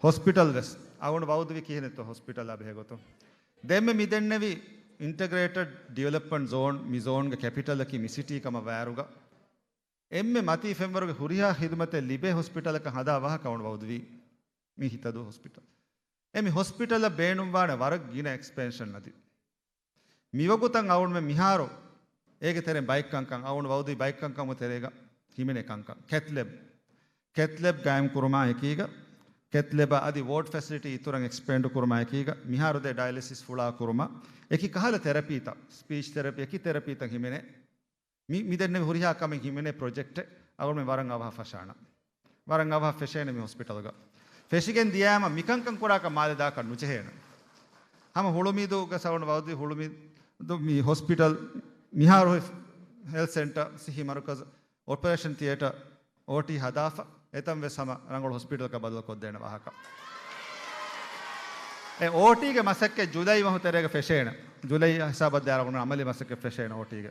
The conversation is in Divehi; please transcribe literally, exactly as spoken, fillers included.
ހޮސްޕިޓަލް ވެސް އަޅުގަނޑު ވައުދުވި ކިހިނެއްތޯ ހޮސްޕިޓަލާ ބެހޭ ގޮތުން. ދެންމެ މި ދެންނެވި އިންޓަގްރޭޓެޑް ޑިވެލޮޕްމަންޓް ޒޯން، މި ޒޯންގެ ކެޕިޓަލަކީ މި ސިޓީ ކަމަށް ވާއިރުގަ، އެންމެ މަތީ ފެންވަރުގެ ހުރިހާ ޚިދުމަތެއް ލިބޭ ހޮސްޕިޓަލަކަށް ހަދާ ވާހަކަ އަޅުގަނޑު ވައުދުވީ މި ހިތަދޫ ހޮސްޕިޓަލް. އެ މި ހޮސްޕިޓަލަށް ބޭނުންވާނެ ވަރަށް ގިނަ އެކްސްޕެންޝަން އަދި. މިވަގުތަށް އަޅުގަނޑުމެން މިހާރު އޭގެ ތެރެއިން ބައެއް ކަންކަން، އަޅުގަނޑު ވައުދުވި ބައެއް ކަންކަމުގެ ތެރޭގަ ހިމެނޭ ކަންކަން. ކެތް ލެބް. ކެތް ލެބް ގާއިމް ކުރުމާ އެކީގަ، ކެތް ލެބް އަދި ވޯޑް ފެސިލިޓީ އިތުރަށް އެކްސްޕޭންޑް ކުރުމާ އެކީގަ، މިހާރު ދޭ ޑަޔަލިސިސް ފުޅާ ކުރުމަށް، އެކި ކަހަލަ ތެރަޕީތައް، ސްޕީޗް ތެރަޕީ، އެކި ތެރަޕީތައް ހިމެނޭ. މި، މި ދެންނެވި ހުރިހާ ކަމެއް ހިމެނޭ ޕްރޮޖެކްޓެއް އަޅުގަނޑުމެން ވަރަށް އަވަހަށް ފަށާނަން. ވަރަށް އަވަހަށް ފެށޭނެ މި ހޮސްޕިޓަލްގަ. ފެށިގެން ދިޔާމަ މިކަންކަން ކުރާކަށް މާލެ ދާކަށް ނުޖެހޭނެ. ހަމަ ހުޅުމީދުގަ އަޅުގަނޑު ވައުދުވި ހުޅުމީދު މި ހޮސްޕިޓަލް މިހާރު ހެލްތް ސެންޓަރ، ސިހި މަރުކަޒު، އޮޕަރޭޝަން ތިއޭޓަ، އޯޓީ ހަދާފަ، އެތަން ވެސް ހަމަ ރަނގަޅު ހޮސްޕިޓަލަކަށް ބަދަލު ކޮށްދޭނެ ވާހަކަ. އެ އޯޓީގެ މަސައްކަތް ޖުލައި މަހު ތެރޭގަ ފެށޭނެ. ޖުލައި ހިސާބަށް ދާ އަޅުގަނޑު އަމަލީ މަސައްކަތް ފެށޭނެ އޯޓީގެ.